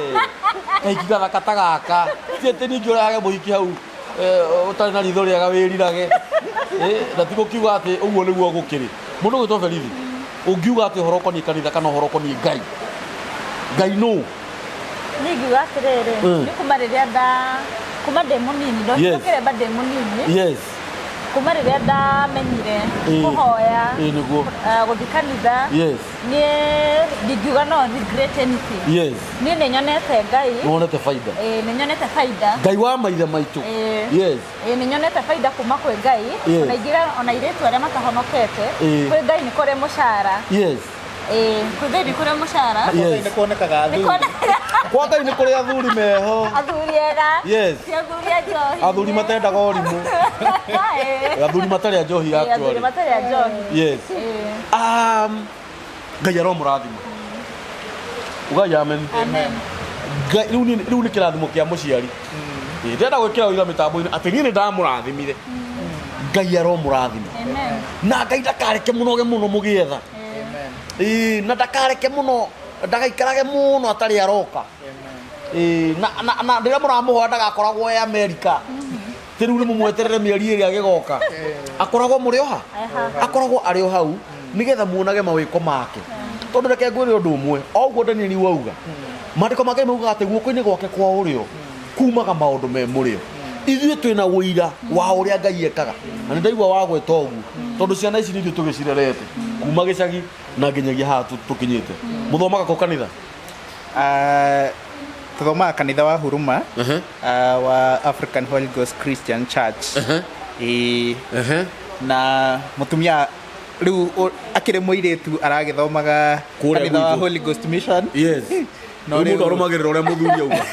kahiki gathaka ta gaka. Ti atĩ ningĩ ũrehage mũhiki hau ũtarĩ na ritho rĩega wĩrirage. Na ti gũkiuga atĩ ũguo nĩguo gũkĩrĩ. Mũndũ ũgwĩtwo Berithi, ũngiuga atĩ ũhoro ũkoniĩ kanitha kana ũhoro ũkoniĩ Ngai, Ngai nũ? Niĩ ingiuga atĩrĩrĩ, nĩ kuma rĩrĩa nda kuma ndĩ mũnini, ndohire kĩremba ndĩ mũnini. Kuma rĩrĩa ndamenyire kũhoya, Ĩĩ nĩguo. Gũthiĩ kanitha, Yes. Niĩ ndingiuga no regret anything. Yes. Niĩ nĩ nyonete Ngai. Nĩ wonete baida. Ĩĩ, nĩ nyonete baida. Ngai wa maithe maitũ. Ĩĩ. Yes. Ĩĩ, nĩ nyonete baida kuma kwĩ Ngai. Yes. Ona ingĩra ona airĩtu arĩa matahonokete, Ĩĩ. kwĩ Ngai nĩ kũrĩ mũcara. Yes. Ĩĩ, kwĩ Ngai nĩ kũrĩ mũcara. Yes. Nĩ kuonekaga Nĩ athuri. kuonekaga Kwa Ngai nĩ kũrĩ athuri meho. Athuri ega. Yes. Ti athuri a njohi. Athuri matendaga ũrimũ. Ĩĩ. Athuri matarĩ a njohi Ĩĩ, athuri actually. matarĩ a njohi. Yes. Ĩĩ. Ngai aromũrathima. Ugai amen. Amen. Ngai rĩu rĩu nĩ kĩrathimo kĩa mũciari. Ĩĩ, ndĩrenda gwĩkĩra ũira mĩtambo-inĩ atĩ niĩ nĩ ndamũrathimire. Ngai aromũrathima. Amen. Na Ngai ndakareke mũnoge mũno mũgĩetha. Amen. Ĩĩ, na ndakareke mũno, ndagaikarage mũno atarĩ aroka. Ĩĩ, na rĩrĩa mũramũhoya ndagakoragwo e Amerika. Ti rĩu nĩ mũmweterere mĩeri ĩrĩ agĩgoka. Akoragwo mũrĩ o ha? Akoragwo arĩ o hau nĩgetha muonage mawĩko make. Tondũ reke ngwĩre ũndũ ũmwe, o ũguo Danieli wauga, maandĩko ma Ngai maugaga atĩ guoko-inĩ gwake kwa ũrĩo kumaga maũndũ me mũrĩo. Ithuĩ twĩna ũira wa ũrĩa Ngai ekaga. Na nĩ ndaigua wagweta ũguo, tondũ ciana ici nĩ ithuĩ tũgĩcirerete kuma gĩcagi na nginyagia haha tũkinyĩte. Mũthomaga kũ kanitha? Tuthomaga kanitha wa Huruma, wa African Holy Ghost Christian Church. Ĩĩ. Na mutumia rĩu akĩrĩ mũirĩtu aragĩthomaga Kũrĩa kanitha wa gwitũ. Holy Ghost Mission. Yes. No Rĩu mũndũ rĩu- arũmagĩrĩra ũrĩa mũthuri auga.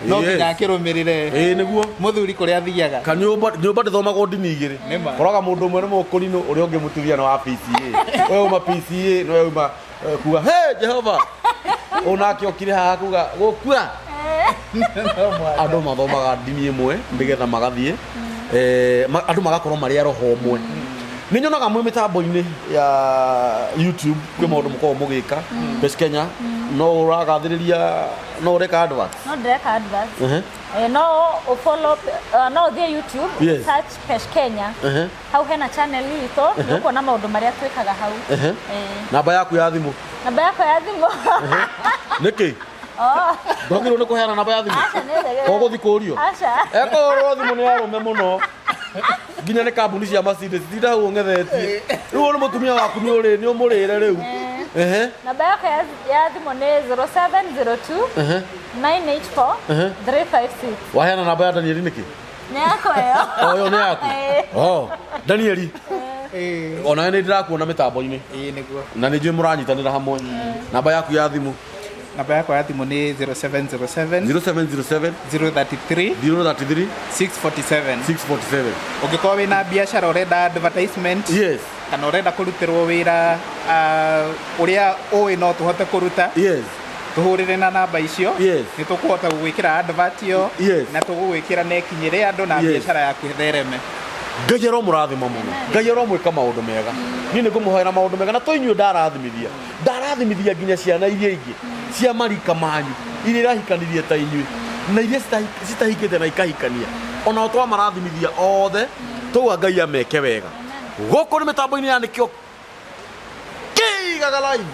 No Yes. nginya akĩrũmĩrĩre Ĩĩ nĩguo. Mũthuri kũrĩa athiaga. Ka nyũmba ndĩthomagwo ndini igĩrĩ. Nĩ ma. Koraga mũndũ ũmwe nĩ mũkũrinũ, ũrĩa ũngĩ mũtumia nĩ wa PCA. We uma PCA, no we uma kuga he Jehova. Ũyũ nake okire haha kuga gũkua. Andũ mathomaga ndini ĩmwe nĩgetha magathiĩ, andũ magakorwo marĩ a roho ũmwe. Nĩ nyonaga mwĩ mĩtambo-inĩ ya YouTube kwĩ maũndũ mũkoragwo mũgĩka Best Kenya, no ũragathĩrĩria, no ũreka advert? No ndĩreka advert. No ũfollow, no ũthiĩ YouTube, search Pesh Kenya. Hau hena channel itũ, nĩ ũkuona maũndũ marĩa twĩkaga hau. Namba yaku ya thimũ? Namba yakwa ya thimũ. Nĩkĩ? Oh. Ndwagĩrĩirwo nĩ kũheana namba ya thimũ? Aca, nĩ njagĩrĩirwo. Ũgũthiĩ kũũrio? Aca. Ekũhũrwo thimũ nĩ arũme mũno. Nginya nĩ kambuni cia Mercedes, tinda hau ũng'ethetie. Rĩu ũyũ nĩ mũtumia waku, nĩ ũrĩ, nĩ ũmũrĩre rĩu. Namba yakwa ya thimũ nĩ 0702 984 356. Waheana namba ya Danieli nĩkĩ? Nĩ yakwa ĩyo. O ĩyo nĩ yaku? Ĩĩ. Oh, Danieli. Onawe nĩ ndĩrakuona mĩtambo-inĩ. Ĩĩ nĩguo. Na nĩ njũĩ mũranyitanĩra hamwe. Namba yaku ya thimũ? Namba yakwa ya thimũ nĩ 0707 0707 033 033 647. 647. Ũngĩkorwo wĩna biacara ũrenda advertisement, Yes. kana ũrenda kũrutĩrwo wĩra, ũrĩa ũĩ no tũhote kũruta, Yes. tũhũrĩre na namba icio. Yes. Nĩ tũkũhota gũgwĩkĩra advert ĩyo, Yes. na tũgũgwĩkĩra na ĩkinyĩre andũ na Yes. biacara yaku ĩthereme. Ngai aromũrathima mũno. Ngai aromwĩka maũndũ mega. Niĩ nĩ ngũmũhoera maũndũ mega, na to inyuĩ ndarathimithia. Ndarathimithia nginya ciana iria ingĩ cia marika manyu iria irahikanirie ta inyuĩ na iria citahikĩte na ikahikania. Onao twamarathimithia othe, twauga Ngai ameke wega. Gũkũ nĩ mĩtambo-inĩ ya Nĩkĩo Kĩigaga Live.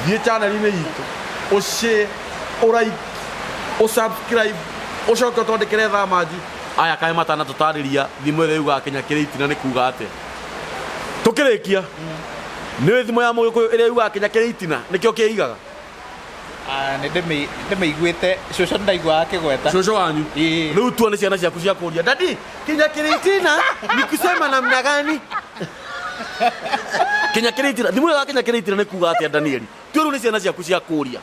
Thiĩ channel-inĩ itũ, ũshare, ũlike, ũsubscribe, ũcoke ũtwandĩkĩre thaa manji. Aya kaĩ matanatũtarĩria thimũ ĩrĩa yugaga Kenya kĩrĩ itina nĩ kuga atĩa. Tũkĩrĩkia, nĩ thimũ ya mũgĩkũyũ ĩrĩa yugaga Kenya kĩrĩ itina nĩkĩo kĩigaga? Nĩ ndĩmĩiguĩte, cũcũ ndaiguaga akĩgweta. Cũcũ wanyu? Ĩĩ. Rĩu tua nĩ ciana ciaku cia kũria, Daddy, Kenya kĩrĩ itina ni kusema namna gani? Kenya kĩrĩ itina, thimũ ĩyo ya Kenya kĩrĩ itina nĩ kuga atĩa, Danieli? Tua rĩu nĩ ciana ciaku cia kũria.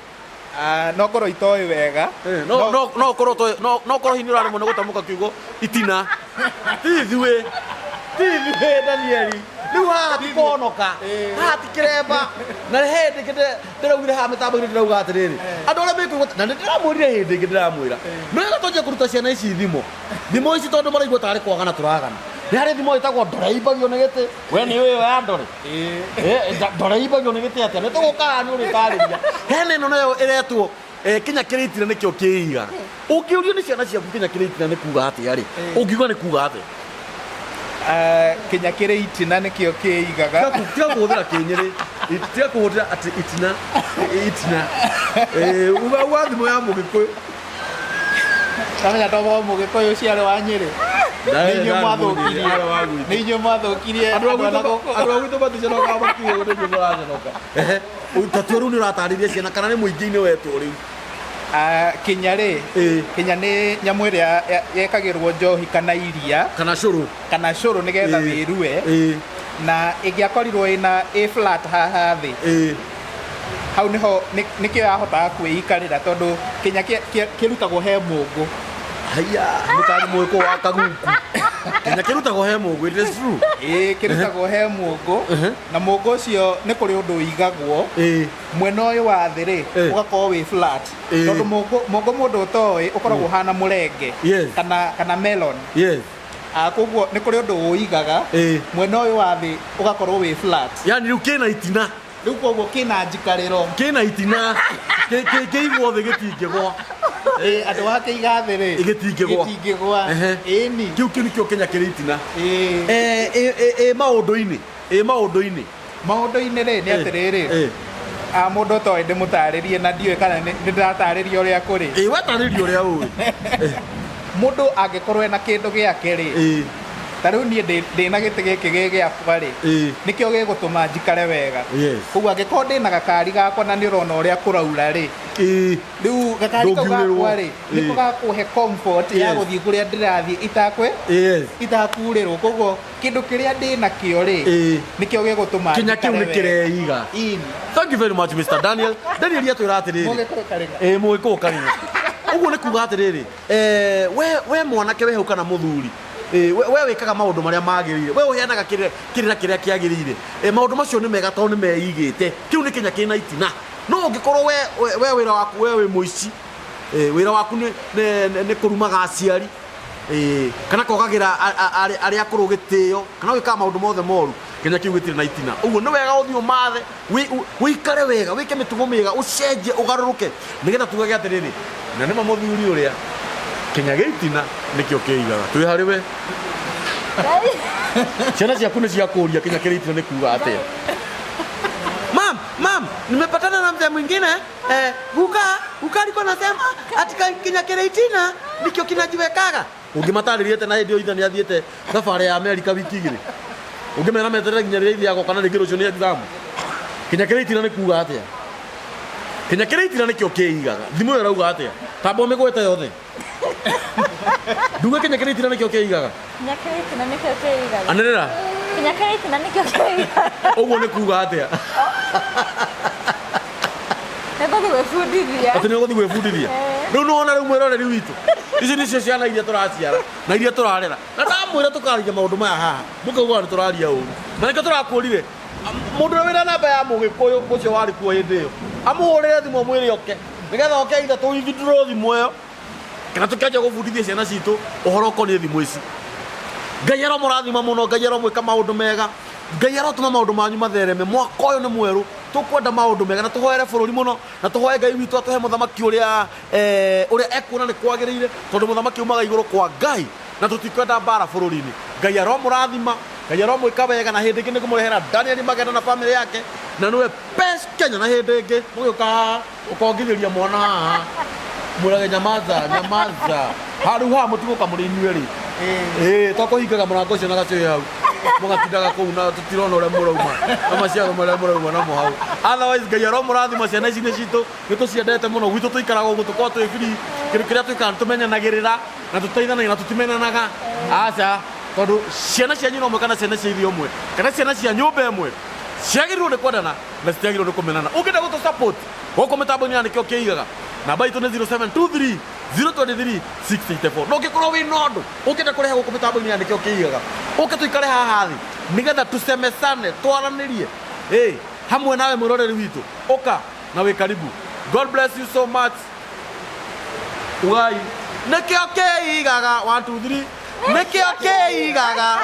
No ngorwo itoĩ wega. No, no, no ũkorwo ũtoĩ, no, no ũkorwo hihi nĩ ũraremwo nĩ gũtamũka kiugo itina. Ti ithuĩ. Ti ithuĩ, Danieli. Rĩu haha ti kũhonoka. Haha ti kĩremba. Na he hĩndĩ ĩngĩ ndĩraugire haha mĩtambo-inĩ, ndĩrauga atĩrĩrĩ, andũ arĩa mekũigua, na nĩ ndĩramwĩrire hĩndĩ ĩngĩ ndĩramwĩra. Nĩ wega twanjie kũruta ciana ici thimo. Thimo ici tondũ maraigua tarĩ kwagana tũragana. Nĩ harĩ thimo ĩtagwo ndore imbagio nĩ gĩtĩ. We nĩ ũĩ ĩyo ya ndore? Ndore imbagio nĩ gĩtĩ atĩa? Nĩ tũgũka haha nĩ ũrĩtarĩria. Hena ĩno nayo ĩretwo Kenya kĩrĩ itina nĩkĩo kĩigaga. Ũngĩũrio nĩ ciana ciaku Kenya kĩrĩ itina nĩ kuga atĩa rĩ? Ũngiuga nĩ kuga atĩa? Kenya kĩrĩ itina nĩkĩo kĩigaga. Tiga kũhũthĩra kĩnyĩrĩ. Tiga kũhũthĩra atĩ itina, itina. Uga thimũ ya mũgĩkũyũ. Kamenya to mũgĩkũyũ ũcio arĩ wa Nyĩrĩ. Nĩ inyuĩ mwathũkirie. Nĩ inyuĩ mwathũkirie andũ andũ a na gũkũ. andũ a gwitũ maticonokaga makiuga ũguo nĩguo mũraconoka. Ehe, ta rĩu nĩ ũratarĩria ciana kana nĩ mũingĩ-inĩ wetwo rĩu? Ah, kinya rĩ, kinya nĩ nyamũ ĩrĩa yekagĩrwo njohi kana iria kana cũrũ kana cũrũ nĩgetha wĩrue na ĩngĩakorirwo ĩna ĩ flat haha thĩ hau nĩho nĩkĩo yahotaga kwĩikarĩra tondũ kinya kĩrutagwo he mũngũ. Haiya, mũtari mũgĩkũyũ wa kaguku. Kinya kĩrutagwo he mũngũ, it is true. Ĩĩ, kĩrutagwo he mũngũ na mũngũ ũcio nĩ kũrĩ ũndũ ũigagwo mwena ũyũ wa thĩ rĩ, ũgakorwo wĩ flat tondũ mũngũ mũngũ mũndũ ũtoĩ ũkoragwo ũhana mũrenge kana melon. Ah, koguo nĩ kũrĩ ũndũ ũigaga mwena ũyũ wa thĩ ũgakorwo wĩ flat. Yani rĩu kĩna itina. Rĩu koguo kĩna njikarĩro. Kĩna itina. Kĩigwo thĩ gĩtingĩgwa. Ĩĩ, andũ wakĩiga thĩ rĩ, Gĩtingĩgwa. Gĩtingĩgwa. Ĩni. Kĩu kĩu nĩkĩo Kenya kĩrĩ itina. Ĩ maũndũ-inĩ. Ĩ maũndũ-inĩ. Maũndũ-inĩ rĩ, nĩ atĩrĩrĩ. Ah, mũndũ ũtoĩ ndĩmũtarĩrie na ndiũĩ kana nĩ ndĩratarĩria ũrĩa kũrĩ. Ĩ, wetarĩria ũrĩa ũĩ. Mũndũ angĩkorwo ena kĩndũ gĩake rĩ, ta rĩu niĩ ndĩna gĩtĩ gĩkĩ gĩ gĩakwa rĩ, nĩkĩo gĩgũtũma njikare wega. Koguo angĩkorwo ndĩna gakari gakwa na nĩ ũrona ũrĩa kũraura rĩ, rĩu gakari kau gakwa rĩ, nĩko gakũhe comfort ya gũthiĩ kũrĩa ndĩrathiĩ itakurĩrwo. Koguo kĩndũ kĩrĩa ndĩ nakĩo rĩ, nĩkĩo gĩgũtũma Kinya kĩu njikare nĩ wega. kĩreiga. Thank you very much, Mr. Daniel. Daniel atwĩra atĩrĩrĩ. Mũgĩkũyũ karĩga. Ĩ, mũgĩkũyũ karĩga. Ũguo nĩ kuga atĩrĩrĩ, we mwanake we hau kana mũthuri, we wĩkaga maũndũ marĩa magĩrĩire, we ũheanaga kĩrĩra kĩrĩa kĩagĩrĩire. Maũndũ macio nĩ mega tondũ nĩ meigĩte. Kĩu nĩ Kenya kĩna itina. No ũngĩkorwo we wĩra waku we wĩ mũici, wĩra waku nĩ kũrumaga aciari, kana kwagagĩra arĩa akũrũ gĩtĩo, kana gwĩkaga maũndũ mothe moru, Kenya kĩu gĩtirĩ na itina. Ũguo nĩ wega ũthiĩ ũmathe, wĩikare wega, wĩke mĩtugo mĩega, ũcenjie, ũgarũrũke, nĩgetha tugage atĩrĩrĩ, na nĩma mũthuri ũrĩa Kenya gĩ itina nĩkĩo kĩigaga. Twĩ harĩ we. Ciana ciaku nĩ ciakũria Kenya kĩrĩ itina nĩ kuga atĩa. Mam, mam, nimepatana na mzee mwingine, guka alikuwa anasema ati Kenya kĩrĩ itina nĩkĩo kinajiwekaga. Ũngĩmatarĩria atĩa na hĩndĩ ĩyo ithe nĩ athiĩte thabarĩ ya Amerika wiki igĩrĩ? Ũngĩmera meterere nginya rĩrĩa ithe agoka na rĩngĩ rũciũ nĩ exam. Kenya kĩrĩ itina nĩ kuga atĩa? Kenya kĩrĩ itina nĩkĩo kĩigaga. Thimũ ĩyo ĩrauga atĩa? Tamba ũmĩgwete yothe. Nduge Kenya kĩrĩ itina nĩkĩo kĩigaga. Kenya kĩrĩ itina nĩkĩo kĩigaga. Anĩrĩra. Kenya kĩrĩ itina nĩkĩo kĩigaga. Ũguo nĩ kuga atĩa? Nĩ ngũthiĩ gwĩbundithia. Atĩ nĩ ũgũthiĩ gwĩbundithia? Rĩu nĩ wona rĩu mwĩroreri witũ. Ici nĩcio ciana iria tũraciara na iria tũrarera. Na ndamwĩra tũkaragia maũndũ maya haha. Mũkauga nĩ tũraria ũru. Na nĩkĩo tũrakũrire. Mũndũ ũrĩa wĩna namba ya mũgĩkũyũ ũcio warĩ kuo hĩndĩ ĩyo, amũhũrĩre thimũ amwĩre oke. Nĩgetha oke either tũ withdraw thimũ ĩyo kana tũkĩanjia gũbundithia ciana citũ ũhoro ũkoniĩ thimũ ici. Ngai aromũrathima mũno, Ngai aromwĩka maũndũ mega, Ngai arotũma maũndũ manyu mathereme. Mwaka ũyũ nĩ mwerũ, tũkwenda maũndũ mega na tũhoere bũrũri mũno, na tũhoe Ngai witũ atũhe mũthamaki ũrĩa ekuona nĩ kwagĩrĩire, tondũ mũthamaki umaga igũrũ kwa Ngai, na tũtikwenda mbara bũrũri-inĩ. Ngai aromũrathima, Ngai aromwĩka wega, na hĩndĩ ĩngĩ nĩngũmũrehera Daniel Magenda na bamĩrĩ yake, na nĩwe best Kenya. Na hĩndĩ ĩngĩ mũgĩũka haha ũkongithĩria mwana haha, mwĩrage nyamaza, nyamaza. Harũ haha mũtigũka mũrĩ inyuĩ rĩ. Twakũhingaga mũrango ũcio na gacũhĩ hau. Mũgatindaga kũu na tũtirona ũrĩa mũrauma, na maciaro marĩa mũrauma namo hau. Otherwise Ngai aromũrathima, ciana ici nĩ citũ, nĩ tũciendete mũno. Gwitũ tũikaraga ũguo, tũkoragwo twĩ free. Kĩndũ kĩrĩa twĩkaga nĩ tũmenyanagĩrĩra na tũteithanagia na tũtimenanaga. Aca, tondũ ciana cia nyina ũmwe kana ciana cia ithe ũmwe kana ciana cia nyũmba ĩmwe ciagĩrĩirwo nĩ kwendana na citiagĩrĩirwo nĩ kũmenana. Ũngĩenda gũtũ support gũkũ mĩtambo-inĩ ya nĩkĩo kĩigaga, namba itũ nĩ 0723 023 684. Na ũngĩkorwo wĩna ũndũ ũngĩenda kũrehe gũkũ mĩtambo-inĩ ya nĩkĩo kĩigaga, ũke tũikare haha thĩ nĩgetha tũcemecane, twaranĩrie hamwe nawe mwĩroreri witũ. Ũka na wĩ karibu. God bless you so much. Ugai nĩkĩo kĩigaga 1 2 3 nĩkĩo kĩigaga.